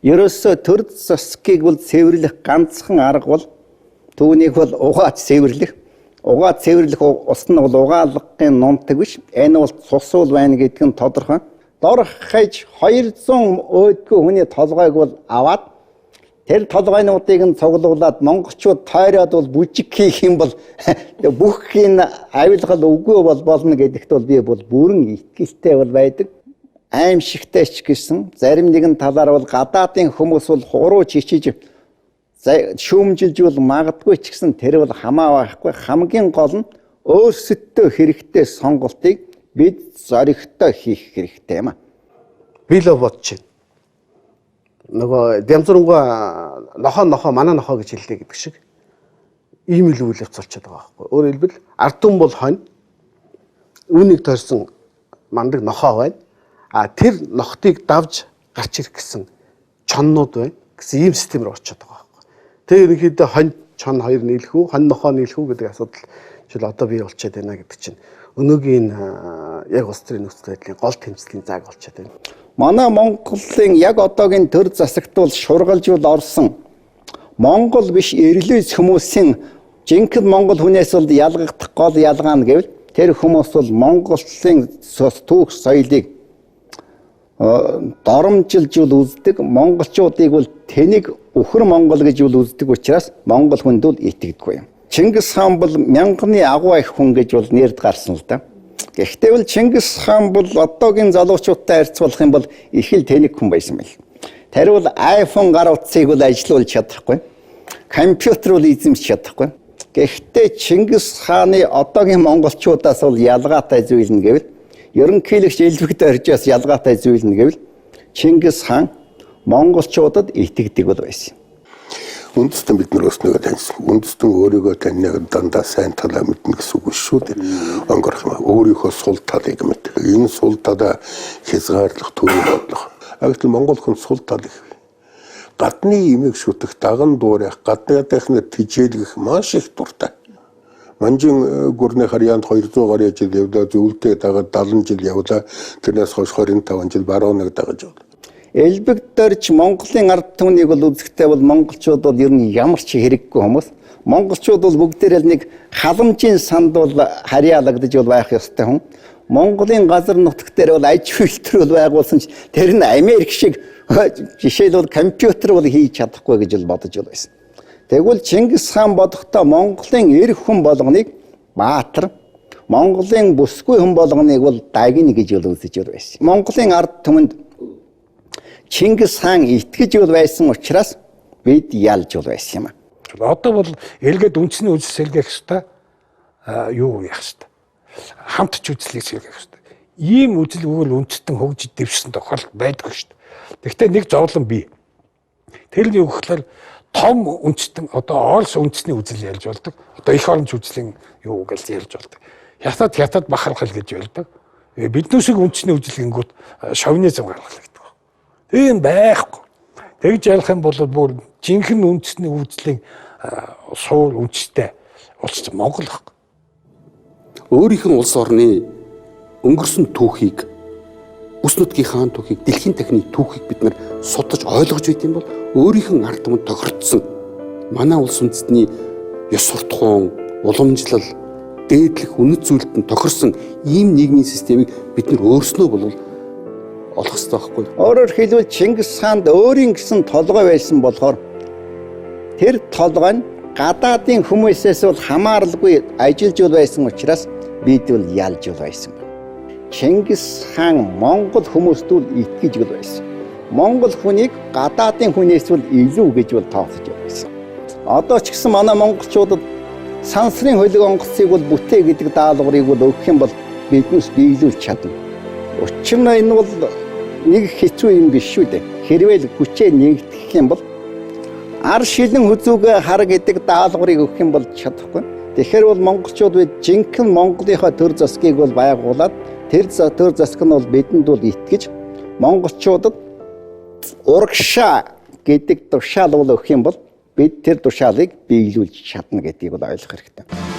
Ерөөсөө төр засгийг бол цэвэрлэх ганцхан арга бол түүнийг бол угаач цэвэрлэх. Угаа цэвэрлэх ус нь бол угаалгын нунтаг биш. Энэ бол цус уул байна гэдэг нь тодорхой. Дор хаяж 200 өөдгөө хүний толгойг бол аваад тэр толгойнуудыг нь цуглуулад монголчууд тойроод бол бүжиг хийх юм бол бүх энэ авилгал үгүй бол болно гэдэгт бол би бол бүрэн итгэлтэй бол байдаг. Аимшигтай ч гэсэн зарим нэгэн талаар бол гадаадын хүмүүс бол хуруу чичиж шүүмжилж бол магадгүй ч гэсэн тэр бол хамаа байхгүй. Хамгийн гол нь өөрсөддөө хэрэгтэй сонголтыг бид зоригтой хийх хэрэгтэй юм а. Би л бодож байна. Нөгөө Дямзурангуй нохоо нохоо манай нохоо гэж хэллээ гэдэг шиг ийм л үйл явц болчиход байгаа байхгүй. Өөрөөр хэлбэл ард түмэн бол хонь, үүнийг тойрсон мандаг нохоо байна. А тэр нохтыг давж гарч ирэх гэсэн чоннууд байна гэсэн ийм систем рүү очиод байгаа байхгүй. Тэгээ ерөнхийдөө хонь чон хоёр нийлэх үү, хонь нохоо нийлэх үү гэдэг асуудал жишээл одоо бий болчиход байна гэдэг чинь өнөөгийн яг улс төрийн нөхцөл байдлын гол тэмцлийн зааг болчиход байна. Манай Монголын яг одоогийн төр засагт бол шургалж бол орсон Монгол биш эрлийз хүмүүсийн жинхэнэ Монгол хүнээс бол ялгагдах гол ялгаа нь гэвэл тэр хүмүүс бол Монголын түүх соёлыг доромжилж бол үздэг, монголчуудыг бол тэнэг үхэр монгол гэж бол үздэг учраас монгол хүнд бол итгэдэггүй юм. Чингис хаан бол мянганы агуу их хүн гэж бол нэрд гарсан л да. Гэхдээ бол Чингис хаан бол одоогийн залуучуудтай харьцуулах юм бол их л тэнэг хүн байсан байл. Тэр бол iPhone гар утсыг бол ажилуулж чадахгүй. Компьютер бол эзэмшиж чадахгүй. Гэхдээ Чингис хааны одоогийн монголчуудаас бол ялгаатай зүйл нь гэвэл ерөнхийлөгч Элбэгт оржоос ялгаатай зүйл нь гэвэл Чингис хаан монголчуудад итгэдэг бол байсан. Үндэстэн бид нар өснөгөө таньсан. Үндэстэн өөрийгөө таньнаг дандаа сайн талаа мэднэ гэсэн үг шүү дээ. Онгорох юм. Өөрийнхөө сул талыг мэдэх. Энэ сул талаа хязгаарлах төрийн бодлого. А гэтэл монгол хүн сул тал их. Гадны имийг шүтэх, даган дуурайх, гадныхны тижээлгэх маш их дуртай. Манжин гүрний харьяанд 200 гаруй жил явлаа, зөвлөлтөө дагаад 70 жил явлаа. Тэрнээс хойш 25 жил барууныг дагаж явлаа. Элбэг дөрж Монголын ард түмнийг бол үзэхдээ бол монголчууд бол ер нь ямар ч хэрэггүй хүмүүс. Монголчууд бол бүгдээрээ л нэг халамжийн санд бол харьяалагдаж бол байх ёстой хүн. Монголын газар нутаг дээр бол аж үйлдвэр бол байгуулсан ч тэр нь Америк шиг жишээлбэл компьютер бол хийж чадахгүй гэж бол бодож бол байсан. Тэгвэл Чингис хаан бодохдоо Монголын эрх хүн болгоныг баатар, Монголын бүсгүй хүн болгоныг бол дагин гэж бол үзэж бол байсан. Монголын ард түмэнд Чингис хаан итгэж бол байсан учраас бид ялж бол байсан юм. Одоо бол эргээд үндэсний үзэл сэлгээх ёстой, юу яах ёстой. Хамтч үзлийг сэлгээх ёстой. Ийм үзэл өгөөл үндэстэн хөгжиж дэвшсэн тохиолдол байдгүй шүү дээ. Гэхдээ нэг зовлон бий. Тэр нь юу гэхээр том үндэстэн одоо Орос үндэсний үзэл ярьж болдог. Одоо эх оронч үзлийн юу гэж ярьж болдог. Хятад хятад бахархал гэж ярьдаг. Биднээсийг үндэсний үзэл гингүүт шовинизм гаргалаа гэдэг. Тийм байхгүй. Тэгж ярих юм бол бүр жинхэнэ үндэсний үзлийн суур үндэстэй улс Монгол баг. Өөрийнх нь улс орны өнгөрсөн түүхийг, бүс нутгийн хаан түүхийг, дэлхийн дахны түүхийг бид нар судалж ойлгож байт юм бол өөрийнх нь ард түмэнд тохирдсон манай улс үндэстний ёс суртахуун, уламжлал, дээдлэх үнэт зүйлд нь тохирсон ийм нийгмийн системийг бид нар өөрснөө болвол олох ёстой байхгүй. Өөрөөр хэлбэл Чингис хаанд өөрийн гэсэн толгой байсан болохоор тэр толгой нь гадаадын хүмүүсээс бол хамааралгүй ажиллаж бол байсан учраас бид бол ялж бол байсан. Чингис хаан монгол хүмүүст бол итгэж бол байсан. Монгол хүнийг гадаадын хүнээс бол илүү гэж бол тооцож байсан. Одоо ч гэсэн манай монголчуудад сансрын хөлөг онгоцыг бол бүтээ гэдэг даалгаврыг бол өгөх юм бол биднес биелүүлж чадна. Учир нь энэ бол нэг хэцүү юм биш шүү дээ. Хэрвээ л хүчээ нэгтгэх юм бол ар шилэн хүзүүгээ хар гэдэг даалгаврыг өгөх юм бол чадахгүй. Тэгэхээр бол монголчууд бид жинхэнэ Монголынхаа төр засгийг бол байгуулад тэр төр засаг нь бол бидэнд бол итгэж монголчуудад урагшаа гэдэг тушаал бол өгөх юм бол бид тэр тушаалыг биелүүлж чадна гэдгийг бол ойлгох хэрэгтэй.